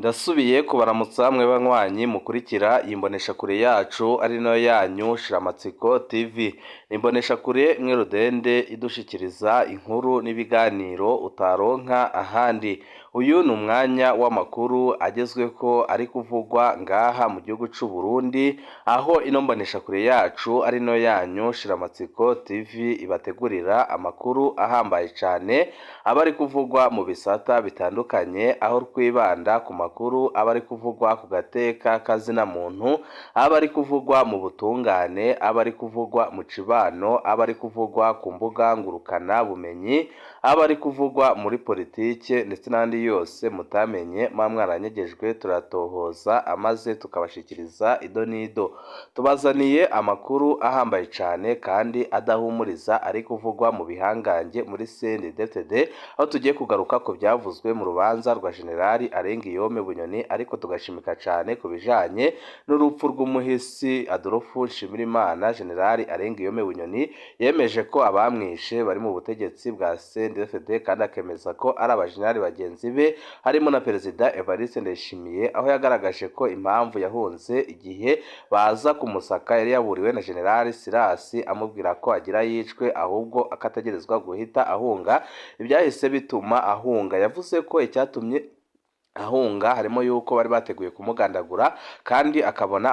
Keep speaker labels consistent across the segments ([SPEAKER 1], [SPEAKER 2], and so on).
[SPEAKER 1] Ndasubiye kubaramutsa mwe banywanyi mukurikira iyi mboneshakure yacu ari nayo yanyu Shiramatsiko TV. Ni imboneshakure imwe rudende idushikiriza inkuru n'ibiganiro utaronka ahandi. Uyu ni umwanya w'amakuru agezweko ari kuvugwa ngaha mu gihugu c'u Burundi, aho ino mboneshakure yacu ari nayo yanyu Shiramatsiko TV ibategurira amakuru ahambaye cane aba ari kuvugwa mu bisata bitandukanye, aho twibanda ku makuru aba ari kuvugwa ku gateka kazina muntu, aba ari kuvugwa mu butungane, aba ari kuvugwa mu cibano, aba ari kuvugwa ku mbuga ngurukana bumenyi, aba ari kuvugwa muri politike ndetse n'andi yose mutamenye muba mwaranyegejwe, turatohoza amaze tukabashikiriza ido n'ido. Tubazaniye amakuru ahambaye cane kandi adahumuriza ari kuvugwa mu bihangange muri CNDD-FDD, aho tugiye kugaruka ku byavuzwe mu rubanza rwa Generali Arengiyome Bunyoni, ariko tugashimika cane ku bijanye n'urupfu rw'umuhisi Adolphe Nshimirimana. Generali Arengiyome Bunyoni yemeje ko abamwishe bari mu butegetsi bwa CNDD-FDD, kandi akemeza ko ari abajenerali bagenzi be harimo na Perezida Evariste Ndayishimiye, aho yagaragaje ko impamvu yahunze igihe baza kumusaka yari yaburiwe na Generali Sirasi amubwira ko agira yicwe, ahubwo akategerezwa guhita ahunga. Ibyahise bituma ahunga, yavuze ko icyatumye ahunga harimo yuko bari bateguye kumugandagura, kandi akabona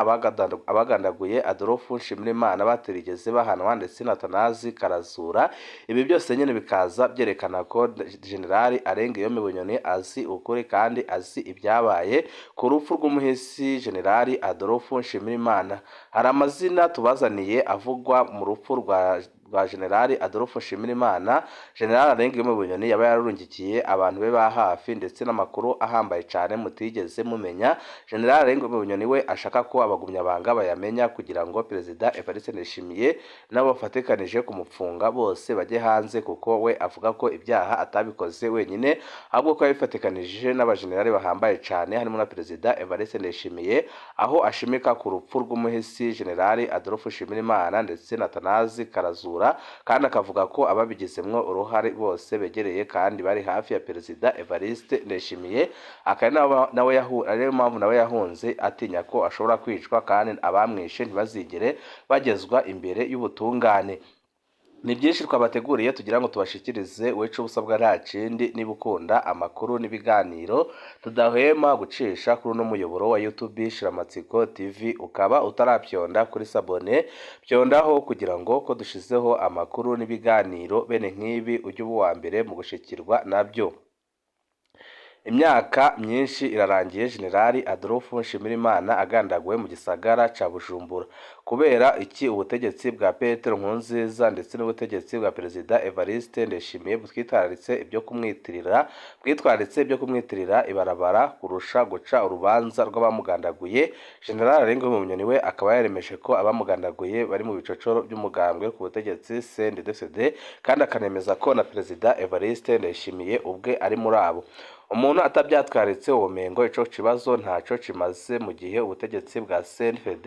[SPEAKER 1] abagandaguye Adolphe Nshimirimana batarigeze bahanwa ndetse na Atanazi Karazura. Ibi byose nyine bikaza byerekana ko Generali Arengiyome Bunyoni azi ukuri kandi azi ibyabaye ku rupfu rw'umuhisi Generali Adolphe Nshimirimana. Hari amazina tubazaniye avugwa mu rupfu rwa Generali Adolphe Nshimirimana. Generali Arengiyome Bunyoni yaba yararungikiye abantu be ba hafi ndetse n'amakuru ahambaye cyane mutigeze mumenya. Generali Arengiyome Bunyoni we ashaka ko abagumyabanga bayamenya kugira ngo Perezida Evariste Ndayishimiye nabo bafatikanije kumupfunga bose bajye hanze, kuko we avuga ko ibyaha atabikoze wenyine, ahubwo ko yabifatikanije n'abajenerali bahambaye cyane harimo na Perezida Evariste Ndayishimiye, aho ashimika ku rupfu rw'umuhisi Generali Adolphe Nshimirimana ndetse na Atanazi Karazura, kandi akavuga ko ababigizemwo uruhare bose begereye kandi bari hafi ya Perezida Evariste Ndayishimiye, akaba nawe ariyo mpamvu nawe yahunze atinya ko ashobora kwicwa kandi abamwishe ntibazigere bagezwa imbere y'ubutungane. Ni byinshi twabateguriye tugira ngo tubashikirize. Wecu ubusabwa nta kindi, niba ukunda amakuru n'ibiganiro tudahwema gucisha kuri uno muyoboro wa YouTube Shiramatsiko TV, ukaba utarabyonda kuri s'abonner, byondaho kugira ngo ko dushizeho amakuru n'ibiganiro bene nk'ibi ujye uba uwa mbere mu gushikirwa nabyo. Imyaka myinshi irarangiye Generali Adolphe Nshimirimana agandaguwe mu gisagara ca Bujumbura. Kubera iki ubutegetsi bwa Petero Nkurunziza ndetse n'ubutegetsi bwa Perezida Evariste Ndayishimiye bwitwararitse ibyo kumwitirira ibarabara kurusha guca urubanza rw'abamugandaguye? General Arengiyome Bunyoni we akaba yaremeje ko abamugandaguye bari mu bicocoro by'umugambwe ku butegetsi CNDD-FDD, kandi akanemeza ko na Perezida Evariste Ndayishimiye ubwe ari muri abo. Umuntu atabyatwaritse womengo ico kibazo ntaco kimaze, mu gihe ubutegetsi bwa CNDD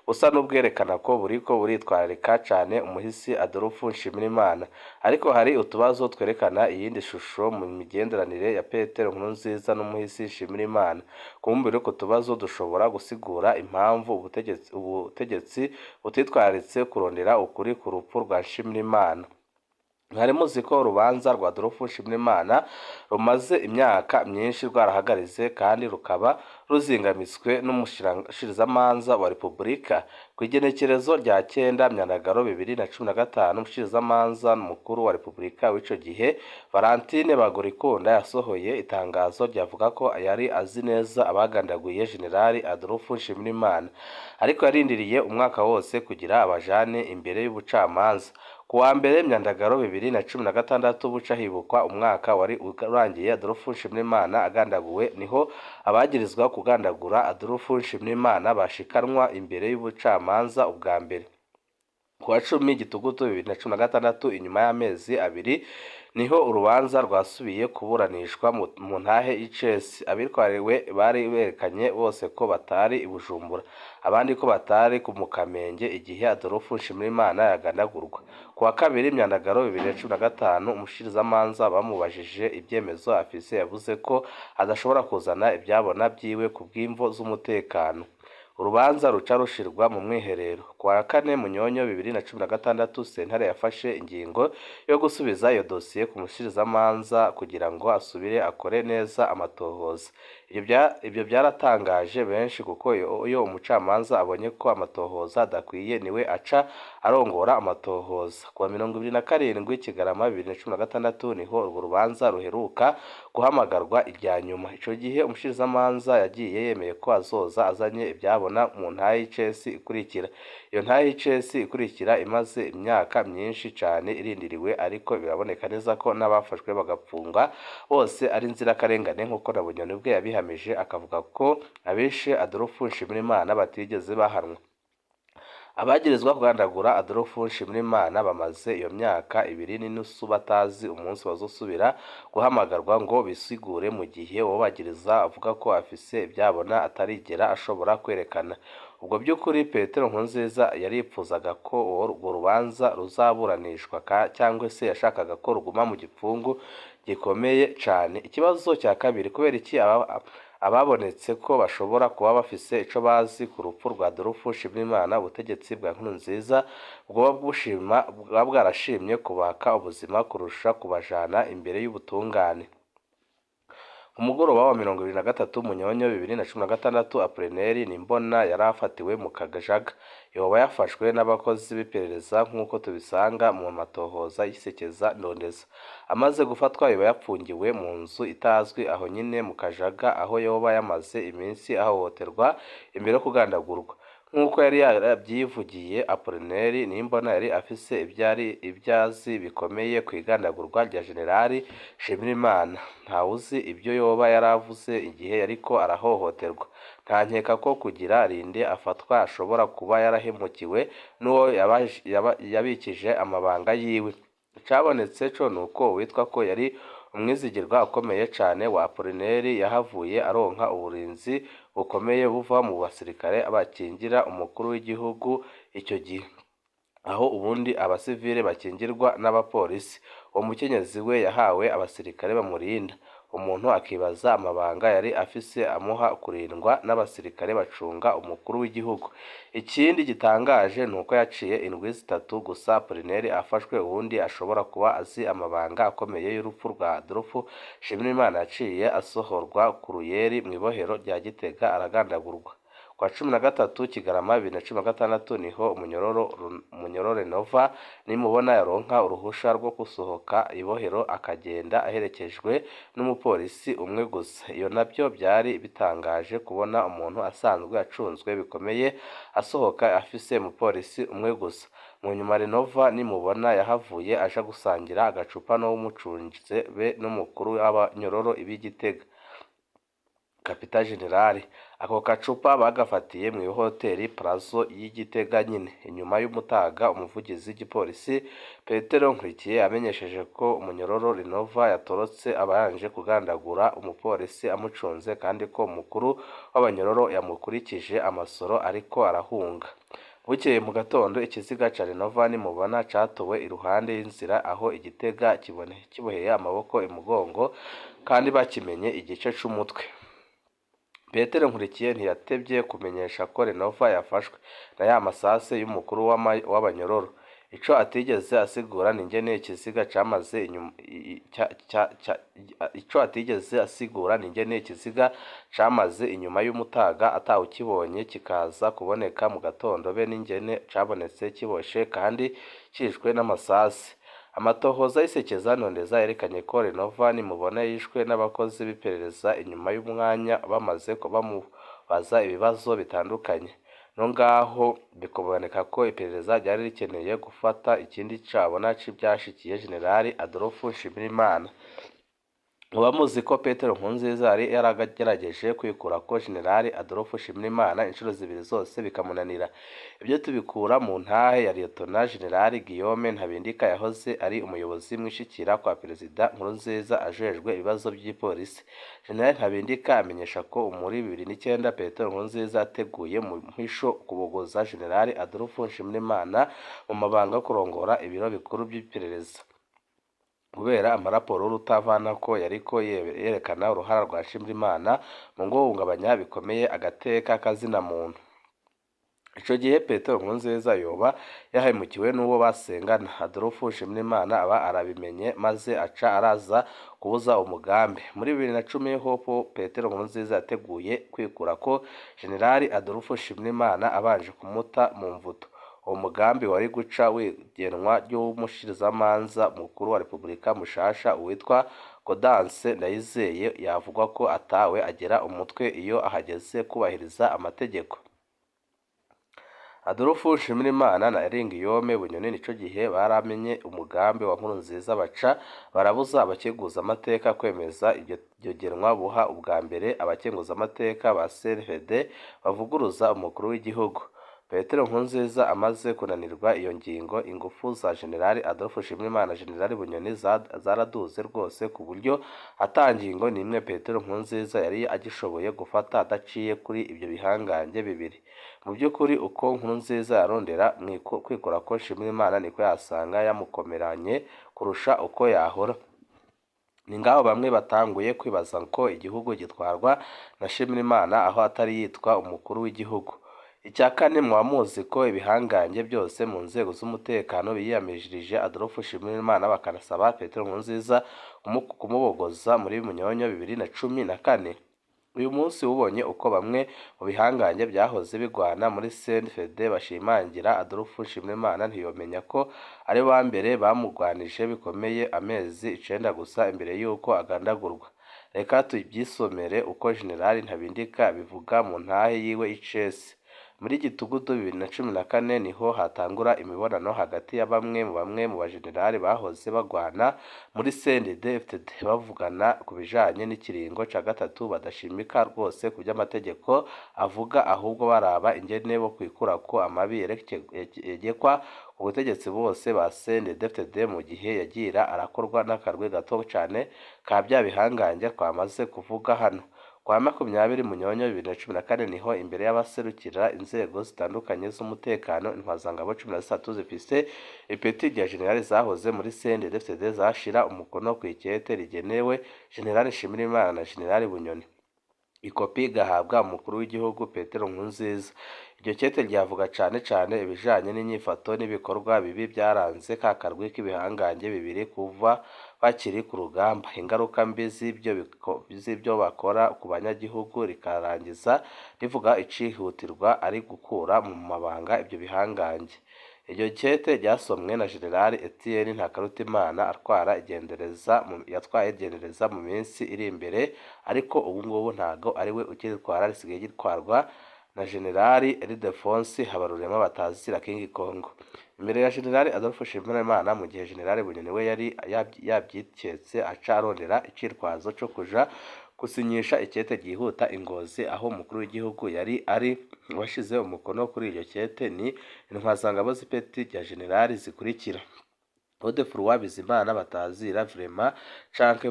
[SPEAKER 1] busa n'ubwerekana ko buriko buritwararika cane umuhisi Adolphe Nshimirimana. Ariko hari utubazo twerekana iyindi shusho mu migenderanire ya Petero Nkurunziza n'umuhisi Nshimirimana. Kumbure utwo tubazo dushobora gusigura impamvu ubutegetsi butitwararitse kurondera ukuri ku rupfu rwa Nshimirimana. Mwari muzi ko urubanza rwa Adolphe Nshimirimana rumaze imyaka myinshi rwarahagaritse kandi rukaba ruzingamitswe n'umushikirizamanza wa Repubulika? Ku igenekerezo rya 9 Myandagaro 2015, umushikirizamanza mukuru wa Repubulika w'ico gihe Valentine Bagorikunda yasohoye itangazo ryavuga ko yari azi neza abagandaguye Generali Adolphe Nshimirimana, ariko yarindiriye umwaka wose kugira abajane imbere y'ubucamanza. Ku wa mbere Myandagaro 2016, buca hibukwa umwaka wari urangiye Adolphe Nshimirimana agandaguwe, niho abagirizwa kugandagura Adolphe Nshimirimana bashikanwa imbere y'ubucamanza ubwa mbere. Ku wa 10 Gitugutu 2016, inyuma y'amezi 2, niho urubanza rwasubiye kuburanishwa mu ntahe y'icesi. Abitwariwe bari berekanye bose ko batari i Bujumbura, abandi ko batari mu Kamenge igihe Adolphe Nshimirimana yagandagurwa. Ku wa 2 Myandagaro 2015, umushikirizamanza bamubajije ibyemezo afise, yavuze ko adashobora kuzana ivyabona vyiwe ku bw'imvo z'umutekano. Urubanza ruca rushirwa mu mwiherero. Ku wa 4 Munyonyo 2016, sentare yafashe ingingo yo gusubiza iyo dosiye ku mushikirizamanza kugira ngo asubire akore neza amatohoza. Ivyo vyaratangaje benshi, kuko iyo umucamanza abonye ko amatohoza adakwiye niwe aca arongora amatohoza. Ku wa 27 Kigarama 2016 niho urwo rubanza ruheruka guhamagarwa irya nyuma. Ico gihe umushikirizamanza yagiye yemeye ko azoza azanye ivyabona mu ntahe y'icesi ikurikira. Iyo ntahe y'icesi ikurikira imaze imyaka myinshi cane irindiriwe, ariko biraboneka neza ko n'abafashwe bagapfungwa bose ari inzirakarengane, nk'uko na Bunyoni ubwe yabihamije, akavuga ko abishe Adolphe Nshimirimana batigeze bahanwa. Abagirizwa kugandagura Adolphe Nshimirimana bamaze iyo myaka 2.5 batazi umunsi bazosubira guhamagarwa ngo bisigure, mu gihe uwobagiriza avuga ko afise ivyabona atarigera ashobora kwerekana. Ubwo by'ukuri Petero Nkurunziza yaripfuzaga ko urwo rubanza ruzaburanishwa, cyangwa se yashakaga ko ruguma mu gipfungu gikomeye cane? Ikibazo cya kabiri: kubera iki ababonetse ko bashobora kuba bafise ico bazi ku rupfu rwa Adolphe Nshimirimana, ubutegetsi bwa Nkurunziza bwoba bwarashimye kubaka ubuzima kurusha kubajana imbere y'ubutungane? Ku mugoroba wa 23 Munyonyo 2016, Apollinaire Nimbona yarafatiwe mu Kajaga. Yoba yafashwe n'abakozi b'iperereza nk'uko tubisanga mu matohoza y'isekeza ndondeza. Amaze gufatwa yoba yapfungiwe mu nzu itazwi aho nyine mu Kajaga, aho yoba yamaze iminsi ahohoterwa imbere yo kugandagurwa. Nk'uko yari yarabyivugiye, Apollinaire Nimbona yari afise ivyazi bikomeye kw'igandagurwa rya Generali Nshimirimana. Ntawuzi ivyo yoba yaravuze igihe yariko arahohoterwa. Nta nkeka ko kugira arinde afatwa ashobora kuba yarahemukiwe n'uwo yabikije amabanga yiwe. Icabonetse co nuko uwitwa ko yari umwizigirwa akomeye cane wa Apollinaire yahavuye aronka uburinzi bukomeye buva mu basirikare bakingira umukuru w'igihugu icyo gihe, aho ubundi abasivile bakingirwa n'abapolisi. Uwo mukenyezi we yahawe abasirikare bamurinda. Umuntu akibaza amabanga yari afise amuha kurindwa n'abasirikare bacunga umukuru w'igihugu. Ikindi gitangaje nuko yaciye indwi 3 gusa Apollinaire afashwe, uwundi ashobora kuba azi amabanga akomeye y'urupfu rwa Adolphe Nshimirimana yaciye asohorwa ku ruyeri mw'ibohero rya Gitega aragandagurwa. Ku wa 13 Kigarama 2016 niho umunyororo Renova Nimubona yaronka uruhusha rwo gusohoka ibohero, akagenda aherekejwe n'umupolisi umwe gusa. Iyo navyo vyari bitangaje kubona umuntu asanzwe acunzwe bikomeye asohoka afise umupolisi umwe gusa. Mu nyuma Renova Nimubona yahavuye aja gusangira agacupa n'uwumucunze be n'umukuru w'abanyororo b'i Gitega, Kapita Generali. Ako gacupa bagafatiye mw'ihoteli Plazo y'i Gitega nyine. Inyuma y'umutaga, umuvugizi w'igipolisi Petero Nkurikiye yamenyesheje ko umunyororo Renova yatorotse abanje kugandagura umupolisi amucunze, kandi ko umukuru w'abanyororo yamukurikije amasoro ariko arahunga. Bukeye mu gatondo, ikiziga ca Renova Nimubona catowe iruhande y'inzira aho i Gitega, kiboheye amaboko imugongo kandi bakimenye igice c'umutwe. Petero Nkurikiye ntiyatevye kumenyesha ko Renova yafashwe na ya masase y'umukuru w'abanyororo. Ico atigeze asigura n'ingene ikiziga camaze inyuma ico atigeze asigura n'ingene ikiziga camaze inyuma y'umutaga atawukibonye, kikaza kuboneka mu gatondo, be n'ingene cabonetse kiboshe kandi cishwe n'amasase. Amatohoza y'isekeza ndondeza yerekanye ko Renova Nimubona yishwe n'abakozi b'iperereza inyuma y'umwanya bamaze bamubaza ibibazo bitandukanye. No ngaho bikaboneka ko iperereza ryari rikeneye gufata ikindi cabona c'ivyashikiye Generali Adolphe Nshimirimana. Muba muzi ko Petero Nkurunziza yari yaragerageje kwikurako Jenerali Adolphe Nshimirimana inshuro zibiri zose bikamunanira. Ibyo tubikura mu ntahe ya Liyetona Jenerali Guillaume Ntabindika yahoze ari umuyobozi mwishikira kwa Perezida Nkurunziza ajejwe ibibazo by'igipolisi. Jenerali Ntabindika amenyesha ko muri 2009 Petero Nkurunziza yateguye mu mpisho kubogoza Jenerali Adolphe Nshimirimana mu mabanga yo kurongora ibiro bikuru by'iperereza, kubera amaraporo y'urutavanako yariko yerekana uruhara rwa Nshimirimana mu guhungabanya bikomeye agateka kazina muntu. Ico gihe Petero Nkurunziza yoba yahemukiwe n'uwo basengana Adolphe Nshimirimana aba arabimenye maze aca araza kubuza umugambi. Muri 2010 hoho Petero Nkurunziza yateguye kwikurako Jenerali Adolphe Nshimirimana abanje kumuta mu mvuto. Uwo mugambi wari guca w'igenwa ry'umushikirizamanza mukuru wa Repubulika mushasha uwitwa Gaudence Ndayizeye yavugwa ko atawe agera umutwe iyo ahageze kubahiriza amategeko. Adolphe Nshimirimana na Guillaume Bunyoni nico gihe baramenye umugambi wa Nkurunziza baca barabuza abakenguzamateka kwemeza iryo genwa buha ubwa mbere abakenguzamateka ba CNDD bavuguruza umukuru w'igihugu. Petero Nkurunziza amaze kunanirwa iyo ngingo, ingufu za Jenerali Adolphe Nshimirimana na Jenerali Bunyoni zaraduze rwose ku buryo ata ngingo n'imwe Petero Nkurunziza yari agishoboye gufata adaciye kuri ibyo bihangange bibiri. Mu by'ukuri uko Nkurunziza yarondera kwikurako Nshimirimana niko yasanga yamukomeranye kurusha uko yahora. Ni ngaho bamwe batanguye kwibaza ko igihugu gitwarwa na Nshimirimana aho atari yitwa umukuru w'igihugu. Icya kane, muba muzi ko ibihangange byose mu nzego z'umutekano biyamirije Adolphe Nshimirimana bakanasaba Petero Nkurunziza kumubogoza muri Munyonyo 2014. Uyu munsi ubonye uko bamwe mu bihangange byahoze bigwana muri CNDD bashimangira Adolphe Nshimirimana ntiyomenya ko ari bo mbere bamugwanije bikomeye amezi 9 gusa imbere y'uko agandagurwa. Reka tubyisomere uko Jenerali Ntabindika abivuga mu ntahe yiwe y'icese. Muri Gitugutu 2014 niho hatangura imibonano hagati ya bamwe mu bajenerali bahoze bagwana muri CNDD-FDD bavugana ku bijanye n'ikiringo ca gatatu badashimika rwose ku vy'amategeko avuga ahubwo baraba ingene bo kwikurako amabi yegekwa ku butegetsi bose ba CNDD-FDD mu gihe yagira arakorwa n'akarwi gato cane ka vya bihangange twamaze kuvuga hano. Kwa 20 Munyonyo 2014 niho imbere y'abaserukira inzego zitandukanye z'umutekano intwazangabo 13 zifise ipeti rya jenerali zahoze muri CNDD-FDD zashira umukono kw'ikete rigenewe Jenerali Nshimirimana na Jenerali Bunyoni. Ikopi igahabwa umukuru w'igihugu Petero Nkurunziza. Iryo kete ryavuga cane cane ibijanye n'inyifato n'ibikorwa bibi byaranze ka karwi k'ibihangange bibiri kuva bakiri ku rugamba, ingaruka mbi z'ibyo bakora ku banyagihugu, rikarangiza rivuga icihutirwa ari gukura mu mabanga ibyo bihangange. Iryo kete ryasomwe na Jenerali Etienne Ntakarutimana atwara igendereza yatwaye igendereza mu minsi iri imbere, ariko ubu ngubu ntago ariwe ukiritwara, risigaye ritwarwa na Jenerali Ildefonsi Habarurema batazira King Kong. Imbere ya Jenerali Adolphe Nshimirimana, mu gihe Jenerali Bunyoni we yari yabyiketse aca arondera icitwazo co kuja gusinyisha ikete ryihuta i Ngozi aho umukuru w'igihugu yari ari. Uwashize umukono kuri iryo kete ni intwazangabo z'ipeti rya jenerali zikurikira: Godefroid Bizimana batazira Vraiment canke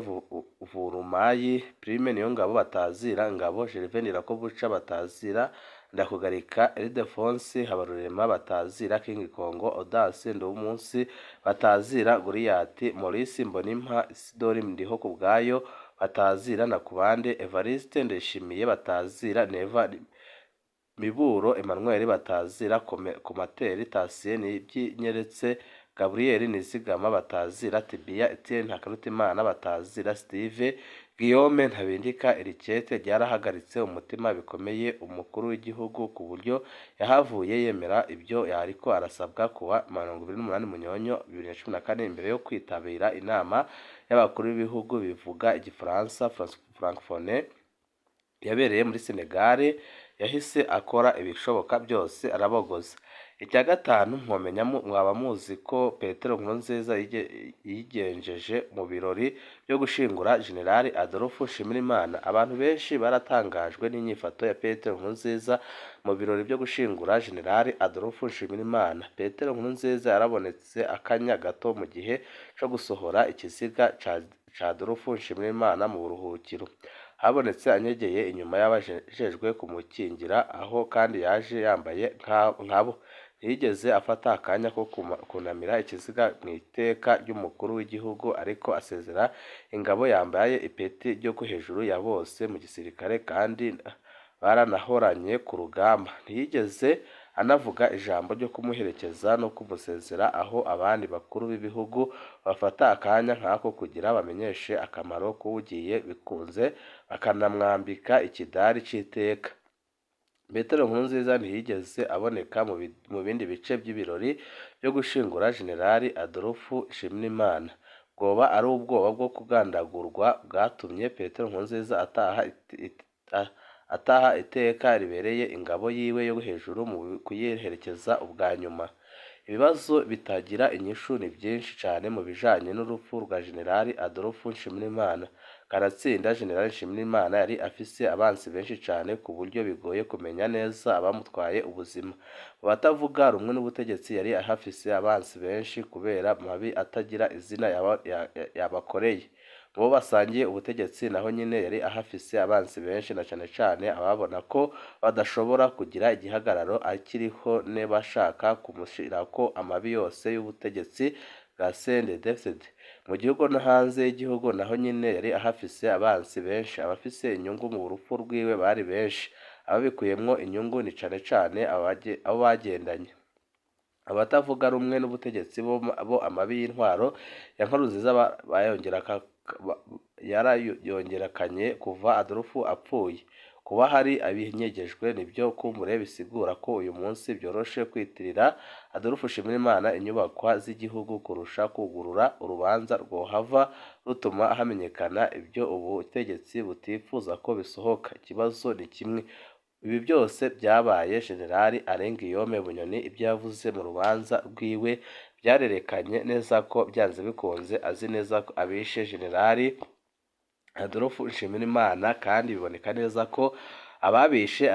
[SPEAKER 1] Vurumayi, Prime Niyongabo batazira Ngabo, Gervais Ndirakobuca batazira Ndakugarika, Ildefonsi Habarurema batazira King Kong, Audace Nduwumunsi batazira Goliath, Maurice Mbonimpa, Isidori Ndihokubwayo batazira Nakubande, Evariste Ndayishimiye batazira Neva, Miburo Emmanuel batazira Komateri, Tatien Nibyinyeretse, Gabriel Nizigama batazira Tibia, Etienne Ntakarutimana batazira Steve, Guillaume Ntabindika. Iri kete ryarahagaritse umutima bikomeye umukuru w'igihugu ku buryo yahavuye yemera ibyo yariko arasabwa kuwa 28 Munyonyo 2014 imbere yo kwitabira inama y'abakuru b'ibihugu bivuga igifaransa Francophonie yabereye muri Senegal. Yahise akora ibishoboka byose arabogoza. Icya gatanu, mwomenya mwaba muzi ko Petero Nkurunziza yigenjeje mu birori byo gushingura General Adolphe Nshimirimana. Abantu benshi baratangajwe n'inyifato ya Petero Nkurunziza mu birori byo gushingura General Adolphe Nshimirimana. Petero Nkurunziza yarabonetse akanya gato mu gihe co gusohora ikiziga ca Adolphe Nshimirimana mu buruhukiro. Habonetse anyegeye inyuma y'abajejwe kumukingira, aho kandi yaje yambaye nkabo. Ntiyigeze afata akanya ko kunamira ikiziga mu iteka ry'umukuru w'igihugu ariko asezera ingabo yambaye ipeti ryo hejuru ya bose mu gisirikare kandi baranahoranye ku rugamba. Ntiyigeze anavuga ijambo ryo kumuherekeza no kumusezera, aho abandi bakuru b'ibihugu bafata akanya nk'ako kugira bamenyeshe akamaro k'uwugiye bikunze bakanamwambika ikidari c'iteka. Petero Nkurunziza ntiyigeze aboneka mu bindi bice by'ibirori byo gushingura General Adolphe Nshimirimana. Bwoba ari ubwoba bwo kugandagurwa bwatumye Petero Nkurunziza ataha iteka ribereye ingabo yiwe yo hejuru mu kuyiherekeza ubwa nyuma? Ibibazo bitagira inyishu ni byinshi cane mu bijanye n'urupfu rwa General Adolphe Nshimirimana. Kanatsinda General Nshimirimana yari afise abansi benshi cane ku buryo bigoye kumenya neza abamutwaye ubuzima. Mu batavuga rumwe n'ubutegetsi yari ahafise abansi benshi kubera amabi atagira izina yabakoreye. Mu bo basangiye ubutegetsi naho nyene yari ahafise abansi benshi, na cane cane ababona ko badashobora kugira igihagararo akiriho n'abashaka kumushirako amabi yose y'ubutegetsi bwa CNDD-FDD. Mu gihugu no hanze y'igihugu naho nyene yari ahafise abansi benshi. Abafise inyungu mu rupfu rwiwe bari benshi. Ababikuyemwo inyungu ni cane cane abo bagendanye. Abatavuga rumwe n'ubutegetsi bo amabi y'intwaro ya Nkurunziza yarayongerekanye kuva Adolphe apfuye. Kuba hari abinyegejwe nivyo kumbure bisigura ko uyu munsi vyoroshe kwitirira Adolphe Nshimirimana inyubakwa z'igihugu kurusha kwugurura urubanza rwohava rutuma hamenyekana ivyo ubutegetsi butifuza ko bisohoka. Ikibazo ni kimwe: ibi byose byabaye, General Alain Guillaume Bunyoni ibyo yavuze mu rubanza rwiwe byarerekanye neza ko byanze bikunze azi neza ko abishe General Adolphe Nshimirimana, kandi biboneka neza ko ababishe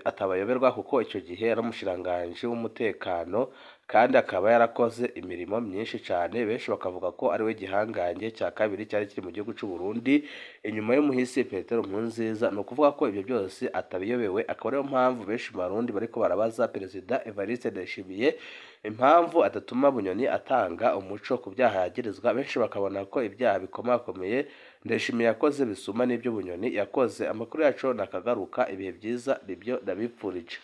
[SPEAKER 1] atabayoberwa kuko ico gihe yari umushikiranganji w'umutekano kandi akaba yarakoze imirimo myinshi cane, benshi bakavuga ko ariwe gihangange cya kabiri cyari kiri mu gihugu c'u Burundi inyuma y'umuhisi Petero Nkurunziza. Ni ukuvuga ko ibyo byose atabiyobewe, akaba ariyo mpamvu benshi mu Barundi bariko barabaza Perezida Evariste Ndayishimiye impamvu adatuma Bunyoni atanga umuco ku byaha yagirizwa, benshi bakabona ko ibyaha bikomakomeye Ndayishimiye yakoze bisuma n'ibyo Bunyoni yakoze. Amakuru yacu nakagaruka, ibihe byiza nibyo ndabipfurije.